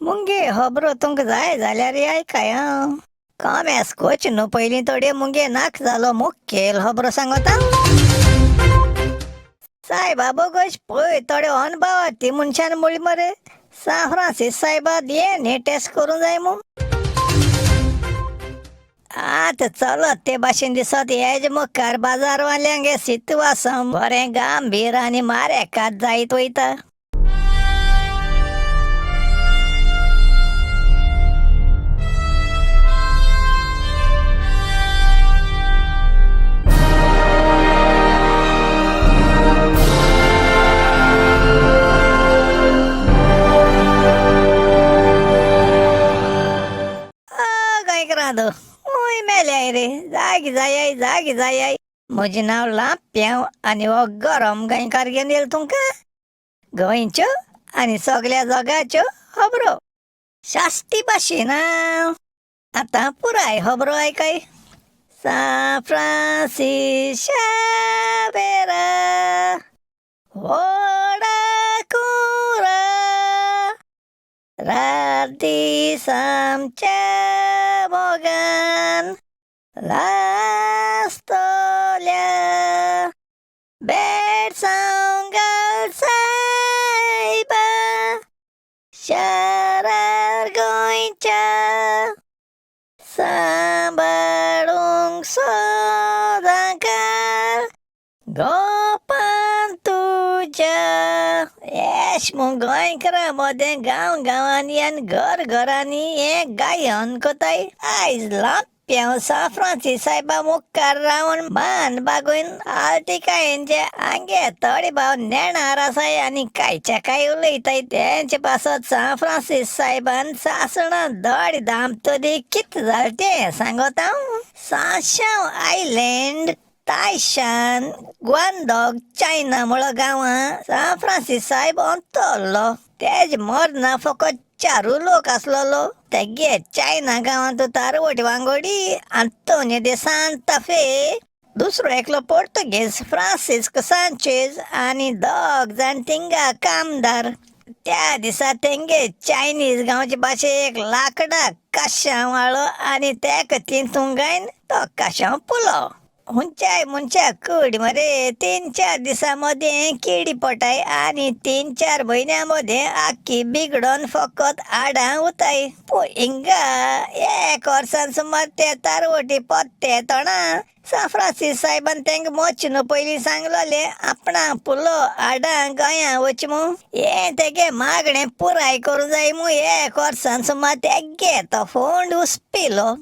मुगे खबरो तुमकां जाय जाल्यार आयकाय. आं, कॉमेस कोच न्हू पयलीं थोडे मुगे नाक जालो मुखेल खबरो सांगता. सायबा बोगोश पळय थोडे अनभावार्थी मनशान म्हणली मरे, सांत फ्रांसीस सायबा हे टेस्ट करूं जाय मू. आतां चलत ते भाशेन दिसत हेज मुखार बाजारवाल्यांगे सितवासम बरें गंभीर आनी मारेकात जायत वयता. गोंयकारांनो, हूंय मेल्याय रे, जागी जायाय जागी जायाय. म्हजें नांव लांप्यांव आनी हो गरम गोंयकार घेवन येयला तुमकां गोंयच्यो आनी सगल्या जगाच्यो खबरो शास्ती भाशेन. आतां पुराय खबरो आयकाय. सांत फ्रांसीस शावेरा व्हडा कुरा, रात दीस आमच्या मोगान लासतल्या, भेट सांगाल सायबा शारार गोंयच्या, सांबाळूंक सदांकाळ गोपान तुज्या. येश मु गोंयकारां मदें गांव गांवांनी आनी घर घरांनी हें गायन कोताय. आयज लांप्यांव सांत फ्रांसीस सायबा मुखार रावन मान बागोवन आल्तिकायेन जे आंगे थोडे भाव नेणार आसाय आनी कांयच्या कांय उलयताय तेंचे पासत सांत फ्रांसीस सायबान सासणां दोड दामतरी कितें जालें तें सांगोता हांव. सांशांव आयलँड, तायशान, ग्वानडॉग, चायना म्हळो गांवां सांत फ्रांसीस सायब अंतरलो. तेज मरना फकत चारू लोक आसलेलो. तेगे चायना गांवांत तारवटी वांगोडी आंतोनियो दे सांता फे, दुसरो एकलो पोर्तुगेज फ्रांसिस्क सांचेज आनी दोग जाण थिंगा कामदार. त्या दिसा तेंगे चायनीज गांवचे भाशे एक लांकडाक काशांव हाडलो आनी तेका तितूंक तो काशांव पुलो. हुंच्याय मनशा कूड मरे 3-4 दिसां मदें किडी पडटाय आनी 3-4 म्हयन्यां मदें आख्खी बिगडोन फकत हाडां उरताय. पूण हिंगा एक वर्सान सुमार ते तारवटी पोत्ते तोंडा सांत फ्रांसीस सायबान तेंका मोच न्हू पयलीं सांगलोलें आपणा पुलो हाडां गोंयां वच मू, हें तेगे मागणें पुराय करूं जाय मू. एक वर्सान सुमार तेगे तो फोंड उसपिलो.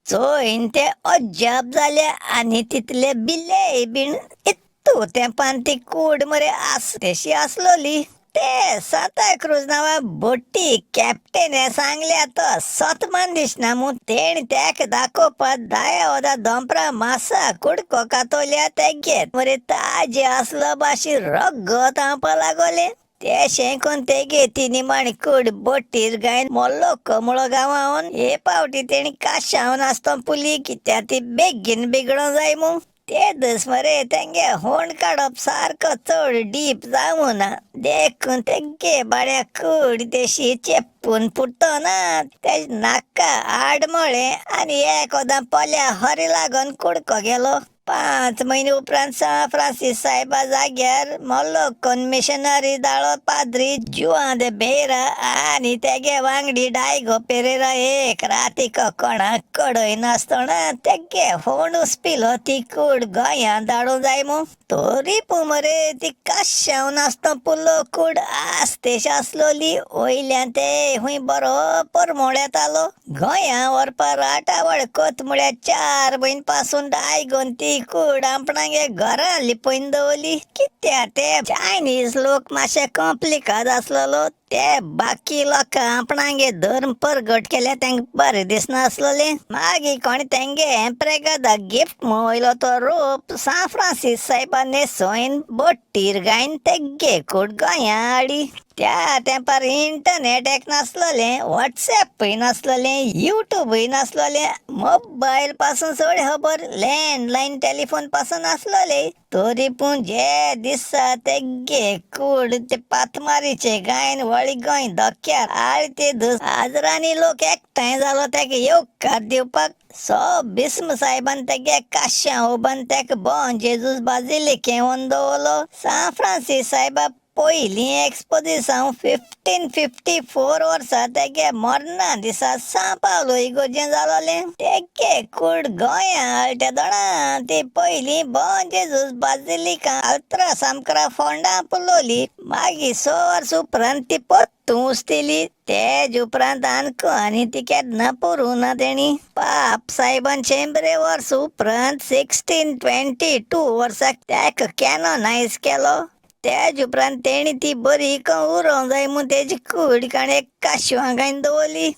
चोयन ते अजाप जाले आनी तितले बिल्लेय बीन इत्तू तेंपान ती कूड मरे आस तेशी आसलोली. ते सांता क्रूज नांवा बोटी कॅप्टन सांगल्या तो सतमान दिसना मू, तेणी तेका दाखोवपाक दाया वदा दोंपरा मासा कुडको कातोल्या तेगे मरे ताजे आसलो भाशेन रगत हांवपा लागोलें. ते शेंकून तेगे ती निमाणी कूड बोटीर गायन मोल्लोको म्हळो गांवान. हे पावटी तेणी काशांव आसतो पुली कित्याक ती बेगीन बिगडों जाय मू. ते दीस मरे तेंगे होंड काडप सारको चड डीप जावं ना, देखून तेगे बाड्या कूड तेशी चेपून पुरतो ना तेज नाका आड म्हळें आनी एकोदां पोल्या हरी लागून कुडको गेलो. 5 म्हयने उपरांत सांत फ्रांसीस सायबा जाग्यार मोलोकोन मिशनरी दाळो पाद्री जुआं दे बेरा आनी तेगे वांगडी डायगो पेरेरा एक रातीक कोणाक कडय नासतना तेगे फोंड उसपिलो ती कूड गोंयांत धाडूं जाय मू. तरी पूण मरे ती काशांव नासतना पुलो कूड आस्तेश आसलोली. वयल्यान ते खूंय बरो परमळ येतालो. गोंयां व्हरपा राटावळ कोत म्हळ्यार 4 म्हयने पासून डायगोन ती कूड आपणागे घरां लिपयन दवरली. कित्याक ते चायनीज लोक मातशे कॉम्प्लिकाद आसलेलो, ते बाकी लोकां आपणागे धर्म परगट केल्या तेंका बरें दिसनासलेलें. मागीर कोणी तेंगे एम्प्रेगादा गिफ्ट वयलो तो रोप सांत फ्रांसीस सायबा न्हेसोवन बोटीर गायन तेगे कूड गोंयां हाडी. त्या तेंपार इंटरनेट एक नासलोलें, वॉट्सएपूय नासलोलें, युट्यूबूय नासलोलें, मोबायल पासून चड खबर लँडलायन टेलिफोन पासून नासलोले. तरी पूण जे दिसा तेगे कूड ते पातमारीचे गायन वळी गोंय धक्क्यार आळते हजरांनी लोक एकठांय जालो तेका येवकार दिवपाक. सो बिस्म साहेबान तेगे काश्यां उबान तेका बों जेजूस बाजिलिके व्हरून दवरलो. सांत फ्रांसीस सायबा पयलीं एक्सपोजिसांव 1554 वर्सा तेगे मरणा दिसा सां पावलो इगोर्जें जालोलें. तेगे कूड गोंया आळट्या दोणा ती पयलीं बों जेजूस बाजिलिका आल्त्रा सामकारा फोंडा पुरलोली. मागीर 6 वर्स उपरांत ती परतून उस्तिली. तेज उपरांत आनको आनी ती केन्ना पुरूं ना तेणी. पाप सायबान 100 वर्स उपरांत 1622 वर्साक तेका कॅनोनायज केलो. तेज उपरांत तेणी ती बरी उरोंक जाय म्हूण तेजी कूड काण एक काशवां घालून दवरली.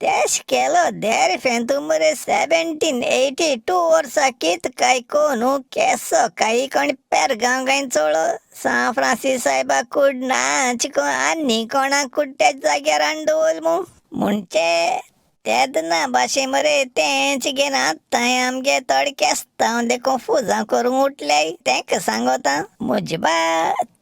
तेश केलो देर फेंतू मरे 1782 वर्सा कित काय कोनू केसो काय कोण पेरगांव घालून चोळो. सांत फ्रांसीस सायबा कूड नाच आनी कोणाक कूड तेच जाग्यार हाडून दवरल मू. म्हणचे तेदना भाशे मरे तेंच घेवन आतांय आमगे थोडे केस्तांव देखून फुजां करूंक उठल्याय. तेंका सांगोता म्हजे बा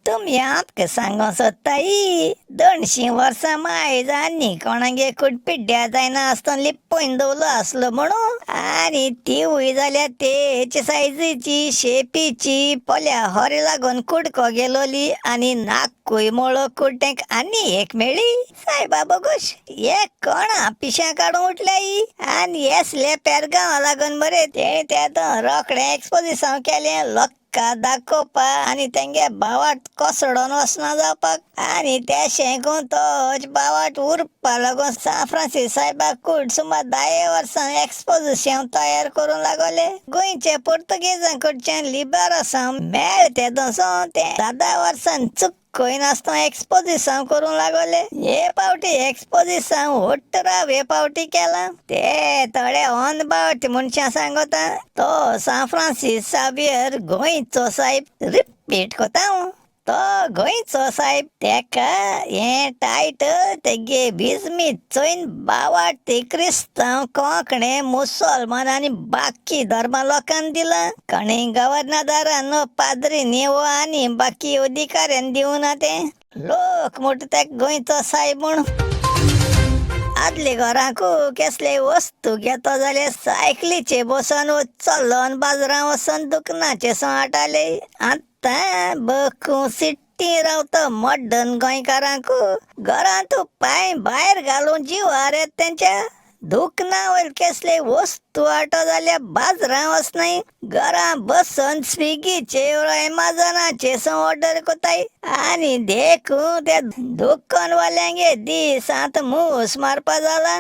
तुमी आमकां सांगो सोदताय 200 वर्सां मायज आनी कोणागे कूड पिड्ड्यार जायना आसतना लिपोवन दवरलो आसलो म्हणून. आनी तिवूय जाल्यार तेच सायजीची शेपीची पोल्या हरे लागून कुडको गेलोली आनी नाकूय मोळो कूड तेंका आनी एक मेळ्ळी. सायबा बोगोश हे कोणा पिश्यां काडून उठल्याय. आनी येसले पेरगांवा लागून मरे तेणी तें रोखडें एक्सपोजिसांव केलें लोकां दाखोवपा आनी तेंगे बावाट कोसडोन वचना जावपाक. आनी ते शेकून तोच बावाट उरपा लागून सांत फ्रांसीस सायबा कूड सुमार 10 वर्सां एक्सपोजिशन तयार करूंक लागले. गोंयचे पुर्तुगेजां कडच्यान लिबारोसांव मेळ ते दसो ते 10 वर्सां चुकय नासतना एक्सपोजिसांव करूंक लागले. हे पावटी एक्सपोजिसांव 18 हे पावटी केलां. ते थोडे ऑन बावट मनशां सांगता तो सांत फ्रांसीस सावियर गोंयचो सायब रिपीट कोता हांव तो गोंयचो सायब तेका हें टायटल तेगे बिजमी चोयन बावाट ते क्रिस्तांव कोंकणे मुसलमान आनी बाकी धर्मा लोकांक दिलां. कोणी गव्हर्नदारान पाद्रीनी वो आनी बाकी अधिकाऱ्यान दिवना तें. लोक म्हणटा तेका गोंयचो सायब म्हूण. आदले घरांकू केसले वस्तू घेतो जाल्यार सायकलीचे बसून चलोन बाजारां वचोन दुकानाचे हाडटाले. आतां बकू सिटी रावता मॉडर्न गोंयकारांकू घरांत पांय भायर घालून जिवार येता तेंच्या. दुकाना वयर केसले वस्तू हाडटो जाल्यार बाजारां वचनाय, घरां बसून स्विगीचेर एमेझॉनाचेर ऑर्डर कोताय. आनी देखून त्या दुकानवाल्यांगे दिसांत मूस मारपा जाला.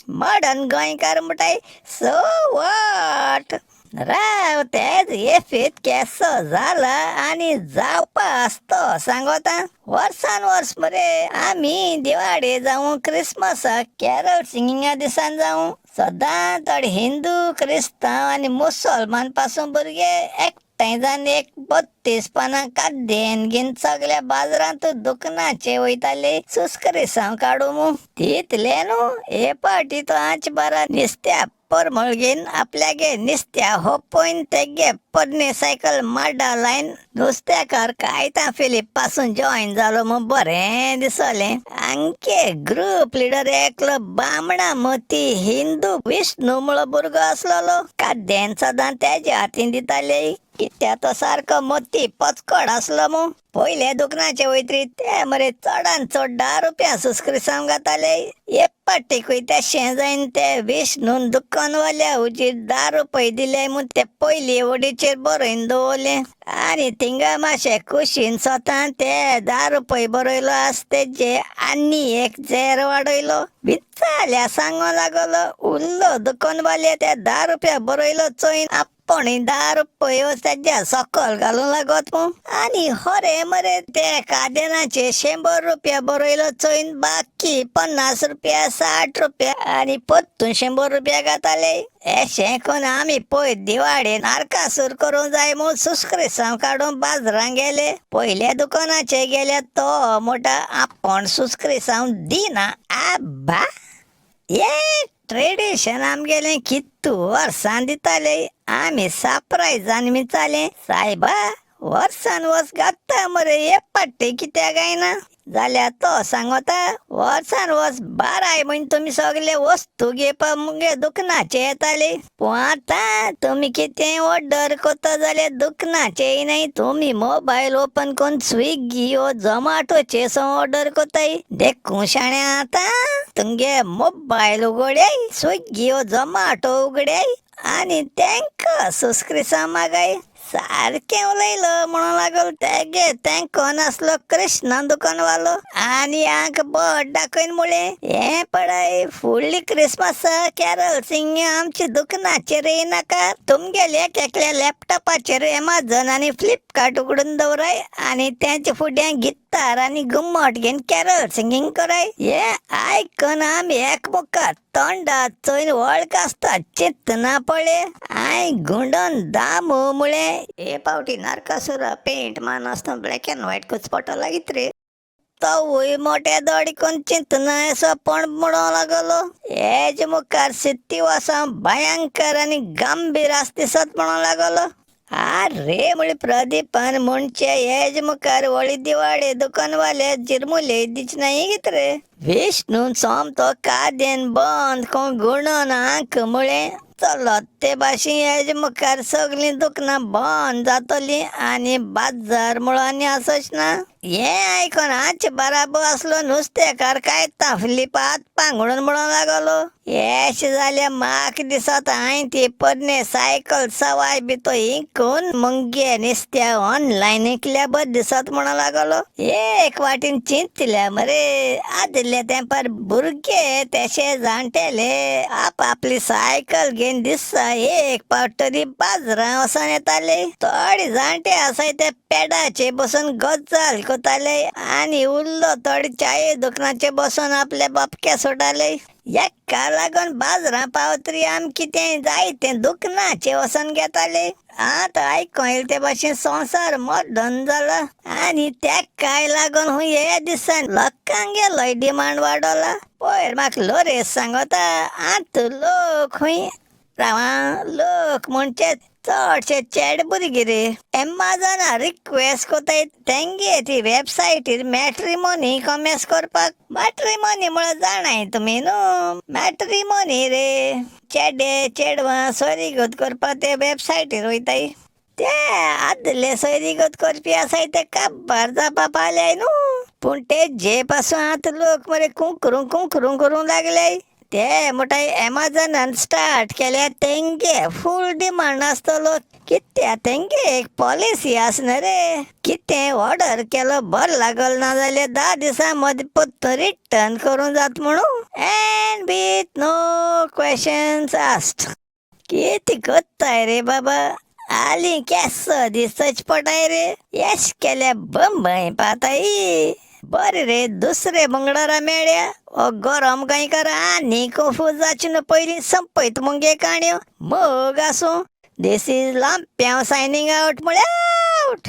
मॉडर्न गोंयकार म्हणटाय सो what राव तेज एफेत केसो जाला आनी जावपा आसतो सांगोता. वर्सान वर्स मरे आमी दिवाळे जावं क्रिसमसाक कॅरल सिंगिंगा दिसान जावं सदां थोडे हिंदू क्रिस्तांव आनी मुसलमान पासून भुरगे एकठांय जावन एक 32 पानां काद्देन घेवन सगल्या बाजारांत दुकानाचे वयताले सुस्करिसांव काडूं मू. तितले न्हू हे पावटी तो आंच बारा निस्त्या परमळ घेवन आपल्यागे निस्त्या होपोवन तेगे पोरणी सायकल माड्डा लायन नुस्त्याकार कायतां फिलीप पासून जॉयन जालो म्हूण बरें दिसलें. आमगे ग्रुप लिडर एकलो बामणा मती हिंदू विष्णू म्हणलो भुरगो आसलेलो. काद्देन सदां तेज्या हातीन दिताले कित्याक तो सारको मोती पचकड आसलो मू. पयले दुकानाचे वयतरी ते मरे चडान चड 10 रुपया सुस्क्रिसांव घाताले. हे पाटीकूय तेशें जायन ते विष्णून दुकानवाल्या हुजीर 10 रुपये दिले म्हूण ते पयली वडीचेर बरोवन दवरले. आनी थिंगा मातशे कुशीन स्वता ते 10 रुपये बरयलो आस तेजे आनी एक झेर वाडयलो. विचारल्या सांगो लागलो उरलो दुकानवाले ते 10 रुपया बरयलो चोयन आपणे 10 रुपये तेज्या सकल घालूं लागत मू. आनी हरे मरे ते कादेनाचे 100 रुपया बरयलो चोयन बाकी 50 रुपया 60 रुपया आनी परतून 100 रुपया घाताले. अशें करून आमी पयर दिवाळे नारकासूर करूंक जाय म्हूण सुस्क्रिसांव काडून बाजारां गेले. पयल्या दुकानाचे गेले तो म्हणटा आपूण सुस्क्रिसांव दिना. आब्बा हे ट्रेडिशन आमगेलें कितू वर्सां दिताले. आमी सरप्रायज जावन विचारलें सायबा वर्सान वर्स घात्ता मरे हे पाट्टे कित्याक गायना जाल्यार तो सांगता वर्सान वर्स बाराय म्हयने तुमी सगले वस्तू घेवपाक मुगे दुकानाचे येताले, पूण आतां तुमी कितें ऑर्डर करता जाल्यार दुकानाचे येयनाय. तुमी मोबायल ओपन करून स्विगी वो झोमॅटोचेर ऑर्डर करताय. देखून शाण्या आतां तुमगे मोबायल उगड्याय, स्विगी वो झोमॅटो उगड्याय आनी तेंका सबस्क्रिप्शन मागाय. सारकें उलयलो म्हणून लागलो तेगे तेंको नासलो कृष्णा दुकानवालो आनी आंक बोट दाखयन मुळे हें पळय फुडली क्रिसमस कॅरल सिंग आमच्या दुकानाचेर येयनाका. तुमगेले एक एकल्या लॅपटॉपाचेर एमेझॉन आनी फ्लिपकार्ट उगडून दवराय आनी तेंच्या फुड्यान गितार आनी घुमट घेवन कॅरल सिंगींग कराय. हें आयकून आमी एकमुखार तोंडात चोयन वळख आसता चिंतना पळय हांवें गुंडोन दामू मुळे हे पावटी नरकासुरा पेंट मान आसतना ब्लॅक अँड व्हायट कुचपटो लागीत रे. तोवूय मोठ्या दोडिकून चिंतना असो पण म्हणूंक लागलो. हेज मुखार सित्ती वासां भयंकर आनी गंभीर आस दिसत म्हणूंक लागलो. आरे म्हळी प्रदीपान म्हणचे हेज मुखार होळी दिवाळे दुकानवाले जिरमुले दिच नाही कित रे. विष्णून सोमतो कादेन बंद कोण गुणोन आंक मुळे चलत ते भाशेन हेज मुखार सगळीं दुकानां बंद जातलीं आनी बाजार म्हणून आनी आसच ना. हें आयकोन आमचे बराबर आसलो नुस्तेकार कायतां फिलिपात पांगळून म्हणूंक लागलो. येशें जाल्यार म्हाका दिसता हांवें ती पोरणे सायकल सवाय बी तो इंकून मुगे नुस्त्या ऑनलायन विकल्या बरें दिसत म्हणूंक लागलो. एक वाटेन चिंतल्या मरे आदल्या तेंपार भुरगे तेशे जाणटेले आपापली सायकल घेवन दिसा एक पावट तरी बाजारां वचोन येताले. थोडे जाणटे आसाय ते पेडाचे बसून गजाल करताले आनी उरलो थोडे चाये दुकानाचे बसून आपले बापके सोडटाले. हेका लागून बाजारां पावतरी आमी कितें जाय तें दुकानाचेर वचोन घेताले. आतां आयकों येयलें ते भाशेन संवसार मॉडर्न जाला आनी तेकाय लागून हूंय ह्या दिसान लोकांगेलोय डिमांड वाडोला. पयर म्हाका लोरेस सांगता आतां लोक खूंय राव लोक म्हणचे चडशे चेडे भुरगे रे एमेझॉनार रिक्वेस्ट कोताय तेंगे ती वेबसायटीर मॅट्रिमोनी कॉमेस करपाक. मॅट्रिमोनी म्हळ्यार जाणाय तुमी न्हू, मॅट्रिमोनी रे चेडे चेडवां सोयरीगत करपाक ते वेबसायटीर वयताय. ते आदले सोयरीगत करपी आसाय ते काबार जावपा पावल्याय न्हू, पूण ते जे पासून आतां लोक मरे कुंकरू कुंकरू करूंक लागल्याय. ते म्हणटाय एमेझॉनान स्टार्ट केल्या तेंगे फूल डिमांड आसतलो. कित्याक तेंगे एक पॉलिसी आसना रे, कितें ऑर्डर केलो बरो लागल ना जाल्यार 10 दिसां मदीं परतून रिटर्न करूंक जाता म्हणून. And with no questions asked. कितें करताय रे बाबा, आली केसो दिसच पडाय रे. येश केल्या बंबय पाताय. बरें रे दुसरे मंगळारा मेळ्या. हो गरम गोंयकार आनी कंफूज जावचे न्हू पयलीं संपयत मुगे काणयो. मोग आसूं. This is Lampiao signing out म्हळ्यार आवट.